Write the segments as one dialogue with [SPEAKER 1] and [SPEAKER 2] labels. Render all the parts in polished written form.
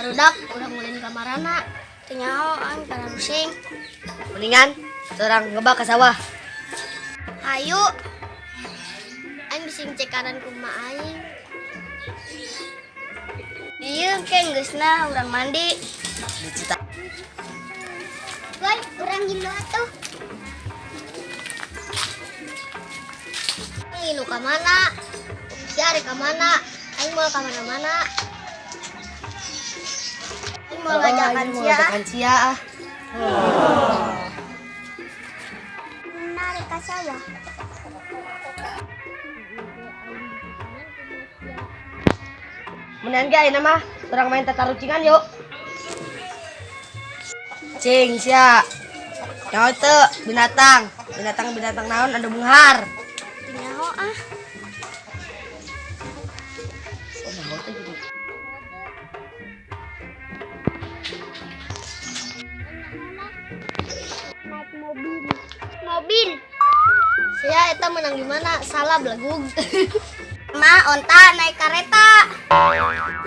[SPEAKER 1] Barudak urang ulin ka marana? Teu nyaho, aing pararusing.
[SPEAKER 2] Mendingan urang ngebak ke sawah.
[SPEAKER 1] Hayu. Aing bisi cekaran ku emak aing. Dieu engke geusna urang mandi.
[SPEAKER 2] Dicita.
[SPEAKER 1] Woi, urang ngilu atuh. Ngilu ka mana? Sia rek ka mana? Aing moal ka mana-mana. Aing moal ngajakan
[SPEAKER 2] Aing mau
[SPEAKER 1] sia.
[SPEAKER 2] ngajakan sia ah.
[SPEAKER 1] Narik ka sawah.
[SPEAKER 2] Mendingan ge ayeuna mah urang main tatarucingan yuk. Cing sia. Nyaho teu binatang. Binatang-binatang naon anu beunghar?
[SPEAKER 1] Teu nyaho ah.
[SPEAKER 2] Oh, nyaho teh gitu.
[SPEAKER 1] Naik mobil. Mobil. Sia eta menang di mana? Salah, belegug. Ma onta naik kereta.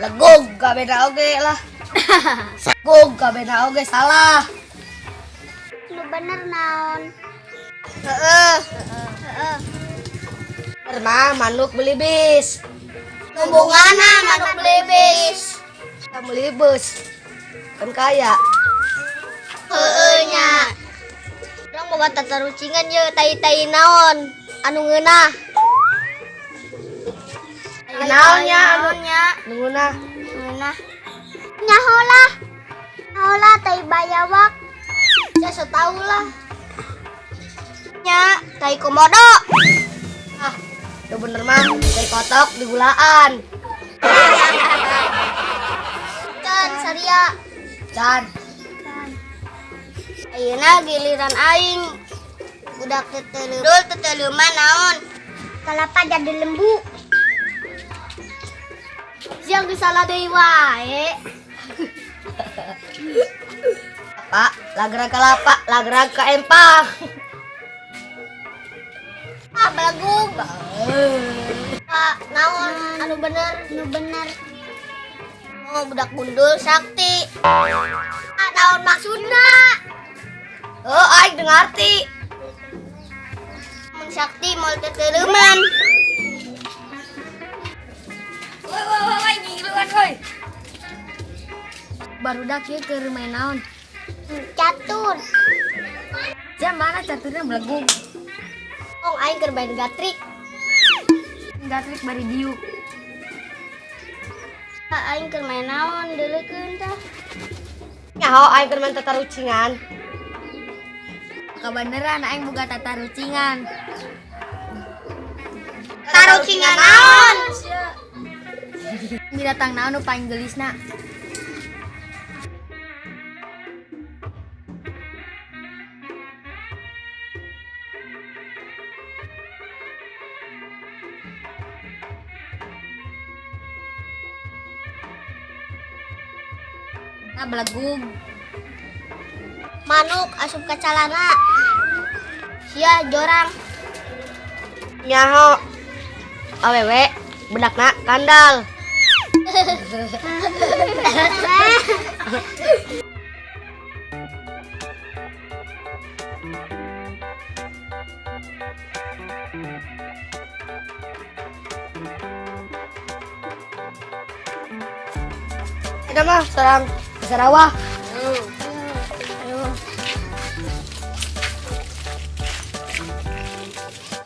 [SPEAKER 2] Legug gak beda oge lah. Legug gak beda oge, salah.
[SPEAKER 1] Nu bener naon? Heeh. Heeh.
[SPEAKER 2] Bener mah manuk belibis.
[SPEAKER 1] Hubunganna manuk belibis?
[SPEAKER 2] Kita beli bus. Kan kaya.
[SPEAKER 1] Heeh nya. Urang boga tatarucingan ye, tai-tai naon anu ngeunah?
[SPEAKER 2] Tai naon nya anu
[SPEAKER 1] Naonnya?
[SPEAKER 2] Nu ngeunah?
[SPEAKER 1] Ngeunah. Nyaho lah. Nyaho lah, tai bayawak. Sia so tau lah. Nya, tai komodo.
[SPEAKER 2] Ah, nu bener mah tai kotok digulaan.
[SPEAKER 1] Can saria.
[SPEAKER 2] Can.
[SPEAKER 1] Ayeuna giliran aing. Budak tetelul teteleuman naon? Kalapa jadi lembu. Siang geus salah deui wae.
[SPEAKER 2] Pak, lagrag kalapa, lagrag ka empang.
[SPEAKER 1] Ah, belegug. Pak, naon anu bener? Nu bener. Oh, budak gundul sakti. Ah, naon maksudna?
[SPEAKER 2] Oh, aing teu ngarti.
[SPEAKER 1] Mun sakti moal teteleuman.
[SPEAKER 2] Woi woi woi woi, ngiluan woi.
[SPEAKER 1] Barudak ieu keur main naon? Catur.
[SPEAKER 2] Sia mana caturnya, belegug?
[SPEAKER 1] Oh, aing keur main gatrik.
[SPEAKER 2] Gatrik bari diuk.
[SPEAKER 1] Ah, aing keur main naon deuleukeun tah.
[SPEAKER 2] Nyaho aing keur main tatarucingan.
[SPEAKER 1] Kebeneran aing boga tatarucingan. Tarucingan naon?
[SPEAKER 3] Binatang naon nu paling geulisna? Nah, belegug.
[SPEAKER 1] Manuk asup ka calana. Sia jorang.
[SPEAKER 2] Nyaho. Awewe bedakna kandal. Kita mah serang Sarawak.